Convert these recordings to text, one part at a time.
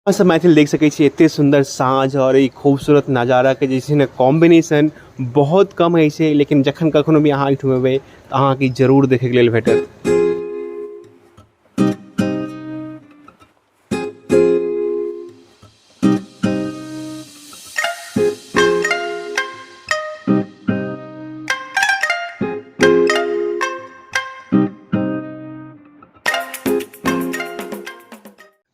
अहाँ सब मैथिल देख सकै छी एते सुंदर साँझ और ई खूबसूरत नजारा के जे छै ने कॉम्बिनेशन बहुत कम होइ छै, लेकिन जखन कखनो भी अहाँ एहिठाम एबै तऽ अहाँके जरूर देखैके लेल भेटत।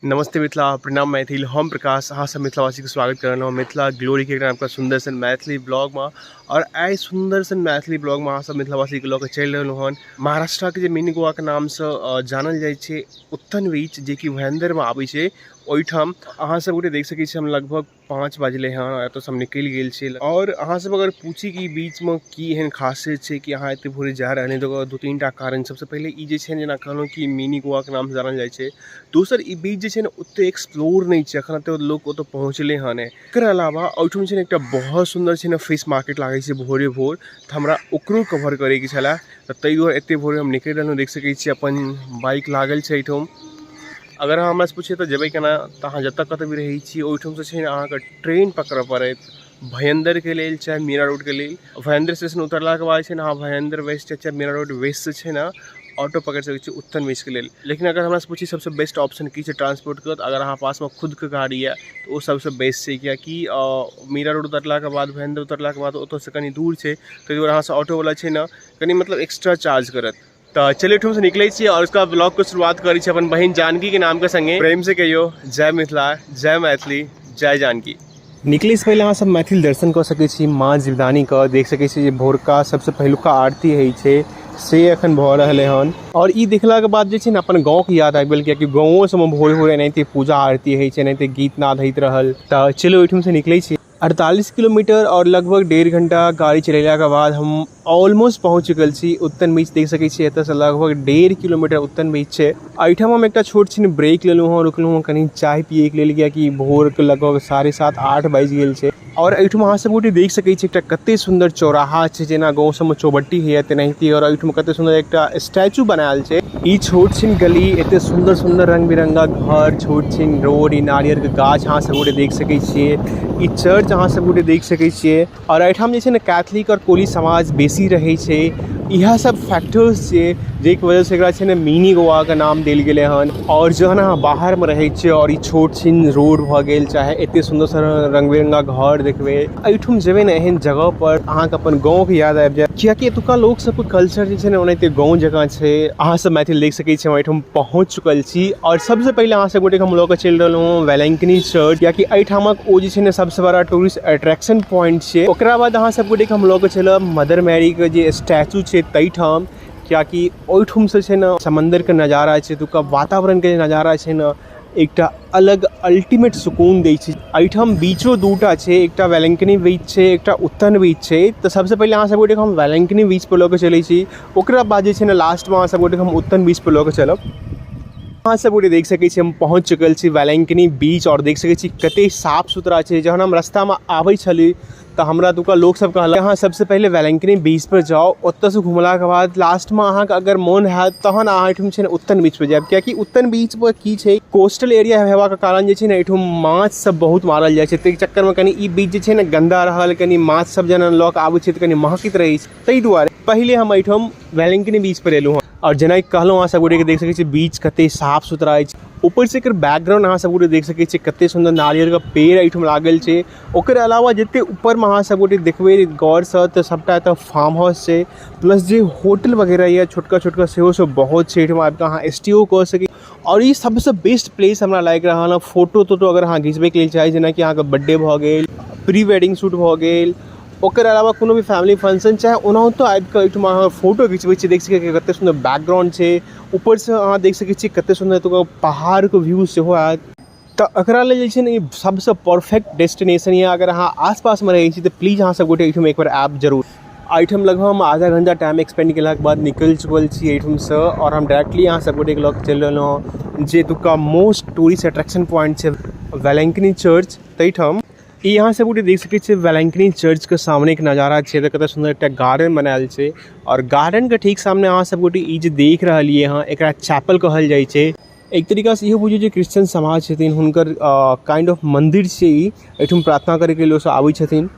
नमस्ते मिथिला, प्रणाम मैथिल। हम प्रकाश अहाँ सब मिथिलावासी के स्वागत कर रहलहुँ मिथिला ग्लोरी के एकटा सुंदर सन मैथिली ब्लॉग में। और आइ सुंदर सन मैथिली ब्लॉग में अहाँ सब मिथिलावासी के लऽ के चलि रहलहुँ हन महाराष्ट्र के जे मिनी गोवा के नाम से जानल जाइ छै उत्तन बीच, जे कि भयंदर में आबै छै। ओहिठाम अहाँ सब गोटे देख सकै छी हम लगभग 5 बजले हँ, एतऽसँ हम निकलि गेल छी। और अहाँ सब अगर पूछी कि बीचमे की एहन खासियत छै कि अहाँ एते भोरे जा रहल हँ, तऽ ओकर 2-3 टा कारण। सबसँ पहिले ई जे छै जेना कहलहुँ कि मिनी गोवाके नामसँ जानल जाइ छै। दोसर ई बीच जे छै ने ओते एक्सप्लोर नहि छै, एखन एते लोक ओतऽ पहुँचलै हँ नहि। एकर अलावा ओहिठाम जे छै ने एकटा बहुत सुन्दर छै ने फिश मार्केट लागै छै भोरे भोर, तऽ हमरा ओकरो कवर करैके छलै, तऽ ताहि दुआरे एते भोरे हम निकलि रहलहुँ। देख सकै छी अपन बाइक लागल छै एहिठाम। अगर अहाँ हमरासँ पुछियै तऽ जेबै केना, तऽ अहाँ जतऽ कतऽ भी रहै छी ओहिठामसँ छै ने अहाँके ट्रेन पकड़ऽ पड़त भयन्दरके लेल चाहे मीरा रोडके लेल। भयन्दर स्टेशन उतरलाके बाद छै ने अहाँ भयन्दर वेस्ट चाहे मीरा रोड वेस्टसँ छै ने ऑटो पकड़ि सकै छी उत्तन बीचके लेल। लेकिन अगर हमरासँ पूछी सबसँ बेस्ट ऑप्शन की छै ट्रांसपोर्टके, तऽ अगर अहाँ पासमे खुदके गाड़ी यऽ तऽ ओ सबसँ बेस्ट छै, किएकि मीरा रोड उतरलाके बाद भयन्दर उतरलाके बाद ओतऽसँ कनि दूर छै, ताहि दुआरे अहाँसँ ऑटोवला छै ने कनि मतलब एक्स्ट्रा चार्ज करत। तऽ चलिए एहिठामसँ निकलै छी और उसका ब्लॉग के शुरुआत करै छी अपन बहिन जानकी के नाम के संगे। प्रेम से कहियो जय मिथिला, जय मैथिली, जय जानकी। निकलै से पहिले अहाँ सब मैथिल दर्शन कऽ सकै छी माँ जीवदानी के। देख सकै छी जे भोरका सबसँ पहिलुका आरती होइ छै से एखन भऽ रहलै हन। और ई देखलाके बाद जे छै ने अपन गाँवके याद आबि गेल, कियाकि गाँवो सबमे भोरे भोरे एनाहिते पूजा आरती होइ छै, एनाहिते गीत नाद होइत रहल। तऽ चलू एहिठामसँ निकलै छी। 48 किलोमीटर और लगभग 1.5 घंटा गाड़ी चलेलाके बाद हम ऑलमोस्ट पहुँच चुकल छी उत्तन बीच। देख सकै छी एतऽसँ लगभग 1.5 किलोमीटर उत्तन बीच छै। एहिठाम हम एकटा छोट छिन ब्रेक लेलहुँ हँ, रुकलहुँ हँ कनि चाय पियैके लेल, कियाकि भोरके लगभग 7:30-8 बाजि गेल छै। और एहिठाम अहाँ सब गोटे देख सकै छी एकटा कते सुन्दर चौराहा छै, जेना गाँव सबमे चौबट्टी होइए तेनाहिते। और एहिठाम कते सुन्दर एकटा स्टैचू बनायल छै। ई छोट छिन गली, एते सुन्दर सुन्दर रंग बिरंगा घर, छोट छिन रोड, ई नारियल के गाछ अहाँ सब गोटे देख सकै छियै, ई चर्च अहाँ सब गोटे देख सकै छियै। और एहिठाम जे छै ने कैथलिक और कोली समाज बेसी रहै छै। इएह सब फैक्टर्स छै जाहिके वजहसँ एकरा छै ने मिनी गोवाके नाम देल गेलै हन। और जहन अहाँ बाहरमे रहै छियै और ई छोट छिन रोड भऽ गेल, चाहे एते सुन्दर सुन्दर रंग बिरंगा घर देखबै, एहिठाम जेबै ने एहन जगह पर अहाँके अपन गाँवके याद आबि जायत, कियाकि एतुका लोक सबके कल्चर जे छै ने ओनाहिते गाँव जकाँ छै। अहाँ सब मैथिल देख सकै छी हम एहिठाम पहुँच चुकल छी। और सबसँ पहिले अहाँ सब गोटेके हम लऽ कऽ चलि रहलहुँ हँ वेलैंकनी चर्च, कियाकि एहिठामक ओ जे छै ने सबसँ बड़ा टूरिस्ट अट्रैक्शन पॉइंट छै। ओकरा बाद अहाँ सब गोटेके हम लऽ कऽ चलब मदर मैरीके जे स्टैचू छै ताहिठाम, कियाकि ओहिठामसँ छै ने समन्दरके नजारा छै, एतुका वातावरणके जे नजारा छै ने एकटा अलग अल्टीमेट सुकून दै छै। एहिठाम बीचो दूटा छै, एकटा वेलैंकनी बीच छै, एकटा उत्तन बीच छै। तऽ सबसँ पहिले अहाँ सब गोटेके हम वेलैंकनी बीच पर लऽ कऽ चलै छी, ओकरा बाद जे छै ने लास्टमे अहाँ सब गोटेके हम उत्तन बीच पर लऽ कऽ चलब। अहाँ सब गोटे देख सकै छी हम पहुँच चुकल छी वेलैंकनी बीच और देख सकै छी कते साफ सुथरा छै। जहन हम रास्तामे आबै छली तऽ हमरा एतुका लोक सब कहलक अहाँ सबसँ पहिले वेलैंकनी बीच पर जाउ, ओतऽसँ घुमलाके बाद लास्टमे अहाँके अगर मोन हैत तहन अहाँ एहिठाम छै ने उत्तन बीच पर जायब, कियाकि उत्तन बीच पर की छै कोस्टल एरिया हेबाक कारण जे छै ने एहिठाम माछ सब बहुत मारल जाइ छै, ताहि चक्करमे कनि ई बीच जे छै ने गन्दा रहल, कनि माछ सब जेना लऽ कऽ आबै छै तऽ कनि महकैत रहै छै, ताहि दुआरे पहिले हम एहिठाम वेलैंकनी बीच पर एलहुँ हँ। और जेनाकि कहलहुँ अहाँ सब गोटेके देख सकै छी बीच कते साफ सुथरा अछि, ऊपरसँ एकर बैकग्राउंड अहाँ सब गोटे देख सकै छी कते सुन्दर नारियलके पेड़ एहिठाम लागल छै। ओकर अलावा जते ऊपरमे अहाँ सब गोटे देखबै गौरसँ तऽ सबटा एतऽ फार्म हाउस छै, प्लस जे होटल वगैरह यऽ छोटका छोटका सेहो सब बहुत छै। एहिठाम आबिकऽ अहाँ स्टेओ कऽ सकै। और ई सबसँ बेस्ट प्लेस हमरा लागि रहल हँ फोटो तोटो अगर अहाँ घिचबैके लेल चाहै जेनाकि अहाँके बर्थडे भऽ गेल, प्री वेडिंग शूट भऽ गेल, ओकर अलावा कोनो भी फैमिली फंक्शन, चाहे ओनाहितो आबिकऽ एहिठाम अहाँ फोटो घिचबै छी। देख सकै छियै कते सुन्दर बैकग्राउंड छै, ऊपरसँ अहाँ देख सकै छियै कते सुन्दर एतुका पहाड़के व्यू सेहो आयत। तऽ एकरा लेल जे छै ने ई सबसँ परफेक्ट डेस्टिनेशन यऽ। अगर अहाँ आसपासमे रहै छी तऽ प्लीज अहाँ सब गोटे एहिठाम एकबेर आयब जरूर। एहिठाम लगभग हम आधा घंटा टाइम एक्सपेंड केलाके बाद निकलि चुकल छी एहिठामसँ और हम डायरेक्टली अहाँ सब गोटेके लऽ कऽ चलि रहलहुँ हँ जे एतुका मोस्ट टूरिस्ट अट्रैक्शन पॉइंट छै वेलैंकनी चर्च, ताहिठाम। ई अहाँ सब गोटे देख सकै छियै वेलैंकनी चर्च के सामने के नजारा छै। एतऽ कते सुन्दर एकटा गार्डन बनायल छै और गार्डन के ठीक सामने अहाँ सब गोटे ई जे देख रहलियै हँ एकरा चैपल कहल जाइ छै। एक तरीकासँ इहो बुझियौ जे क्रिश्चियन समाज छथिन हुनकर काइंड ऑफ मन्दिर छै ई। एहिठाम प्रार्थना करैके लेल ओसभ आबै छथिन।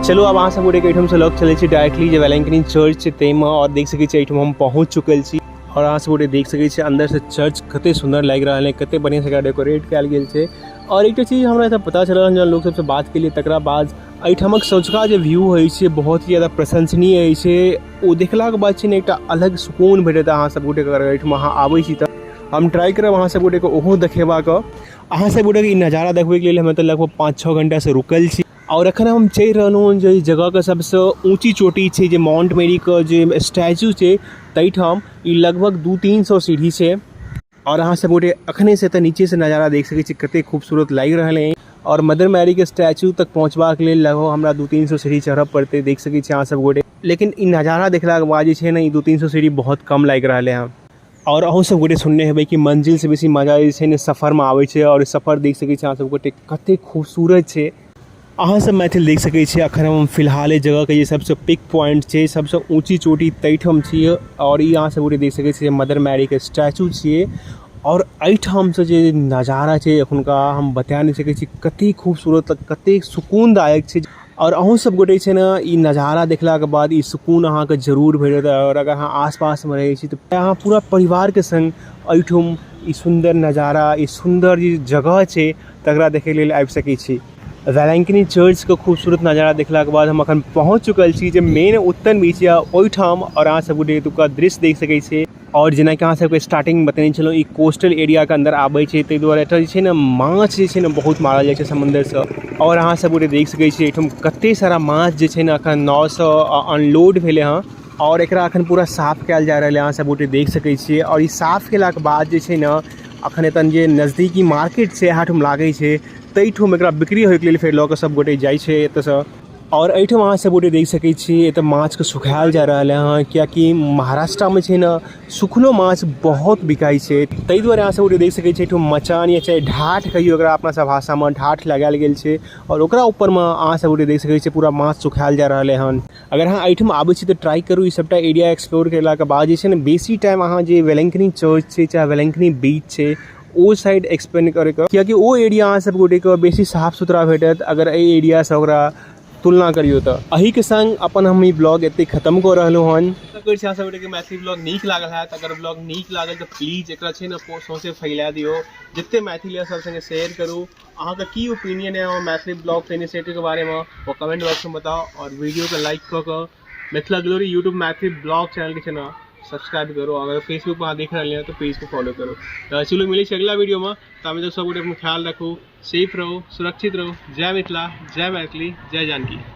चलू आब अहाँ सब गोटेके एहिठामसँ लग चलै छी डायरेक्टली जे वेलैंकनी चर्च छै ताहिमे। आओर देख सकै छी एहिठाम हम पहुँच चुकल छी आओर अहाँ सब गोटे देख सकै छी अंदरसँ चर्च कते सुन्दर लागि रहल है, कते बढ़िआँसँ एकरा डेकोरेट कयल गेल छै। आओर एकटा चीज हमरा एतऽ पता चलल हन, जहन लोक सबसँ बात केलियै तकरा बाद एहिठामक सँझुका जे व्यू होइ छै बहुत ही ज्यादा प्रशंसनीय होइ छै। ओ देखलाके बाद छै ने एकटा अलग सुकून भेटत अहाँ सब गोटेके अगर एहिठाम अहाँ आबै छी तऽ। हम ट्राई करब अहाँ सब गोटेके ओहो देखेबाक। अहाँ सब गोटेके ई नजारा देखबैके लेल हम एतऽ लगभग 5-6 घंटासँ रुकल छी। आओर एखन हम चलि रहलहुँ हन जे जगहके सबसँ ऊँची चोटी छै जे माउंट मेरीके जे स्टैचू छै ताहिठाम। ई लगभग 200-300 सीढ़ी छै। आओर अहाँ सब गोटे अखने से एतऽ नीचेसँ नजारा देख सकै छी कते खूबसूरत लागि रहल है। आओर मदर मैरीके स्टैचू तक पहुँचबाक लेल लगभग हमरा 200-300 सीढ़ी चढ़ऽ पड़तै, देख सकै छी अहाँ सब गोटे। लेकिन ई नजारा देखलाके बाद जे छै ने ई 200-300 सीढ़ी बहुत कम लागि रहल है। आओर अहूँ सब गोटे सुनने हेबै कि मंजिलसँ बेसी मजा जे छै ने सफरमे आबै छै। आओर सफर देख सकै छी अहाँ सब गोटे कते खूबसूरत छै। अहाँ सब मैथिल देख सकै छी अखन हम फिलहाल एहि जगहके जे सबसँ पिक पॉइंट छै, सबसँ ऊँची चोटी ताहिठाम छियै। आओर ई अहाँ सब गोटे देख सकै छियै मदर मैरीके स्टैचू छियै। आओर एहिठामसँ जे नजारा छै एखुनका हम बता नहि सकै छी कते खूबसूरत कते सुकूनदायक छै। आओर अहूँ सब गोटे छै ने ई नजारा देखलाके बाद ई सुकून अहाँके जरूर भेटत। आओर अगर अहाँ आसपासमे रहै छी तऽ अहाँ पूरा परिवारके सङ्ग एहिठाम ई सुन्दर नजारा ई सुन्दर जे जगह छै तकरा देखै लेल आबि सकै छी। वेलैंकनी चर्चके खूबसूरत नजारा देखलाके बाद हम अखन पहुँच चुकल छी जे मेन उत्तन बीच यऽ ओहिठाम। आओर अहाँ सब गोटे एतुका दृश्य देख सकै छी। आओर जेनाकि अहाँ सबके स्टार्टिंग बतेने छलहुँ ई कोस्टल एरियाके अन्दर आबै छै, ताहि दुआरे एतऽ जे छै ने माछ जे छै ने बहुत मारल जाइ छै समुन्दरसँ। आओर अहाँ सब गोटे देख सकै छी एहिठाम कते सारा माछ जे छै ने अखन नावसँ अनलोड भेलै हँ। आओर एकरा अखन पूरा साफ कयल जा रहलै, अहाँ सब गोटे देख सकै छियै। आओर ई साफ केलाके बाद जे छै ने अखन एतऽ जे नजदीकी मार्केट छै एहिठाम लागै छै ताहिठाम एकरा बिक्री होइके लेल फेर लऽ कऽ सब गोटे जाइ छै एतऽसँ। आओर एहिठाम अहाँ सब गोटे देख सकै छी एतऽ माछके सुखायल जा रहल हँ, कियाकि महाराष्ट्रमे छै ने सुखलो माछ बहुत बिकाइ छै। ताहि दुआरे अहाँ सब गोटे देख सकै छी एहिठाम मचान या चाहे ढाठ कहियौ एकरा अपना सब भाषामे, ढाठ लगायल गेल छै। आओर ओकरा ऊपरमे अहाँ सब गोटे देख सकै छी पूरा माछ सुखायल जा रहल हन। अगर अहाँ एहिठाम आबै छी तऽ ट्राई करू ई सबटा एरिया एक्सप्लोर केलाके बाद जे छै ने बेसी टाइम अहाँ जे वेलैंकनी चर्च छै चाहे वेलैंकनी बीच छै ओ साइड एक्सपेंड करैके, कियाकि ओ एरिया अहाँ सब गोटेके बेसी साफ सुथरा भेटत अगर एहि एरियासँ ओकरा तुलना करियौ तऽ। एहिके संग अपन हम ई ब्लॉग एते खत्म कऽ रहलहुँ हन। आशा करै छी अहाँ सब गोटेके मैथिली ब्लॉग नीक लागल हैत। अगर ब्लॉग नीक लागल तऽ प्लीज एकरा छै ने सौंसे फैला दियौ, जते मैथिली यऽ सब संगे शेयर करू। अहाँके की ओपिनियन है मैथिली ब्लॉग के इनिशिएटिव के बारेमे ओ कमेंट बॉक्स में बताओ। और वीडियो के लाइक कऽ कऽ Mithila glory YouTube Maithili blog channel के छै ने सब्सक्राइब करो। अगर फेसबुक पर अहाँ देख रहलियै हँ तऽ पेज के फॉलो करो। तऽ चलू मिलै छै अगला वीडियो में, ताबे तक सब गोटे अपन ख्याल रखू, सेफ रहू, सुरक्षित रहू। जय मिथिला, जय मैथिली, जय जानकी।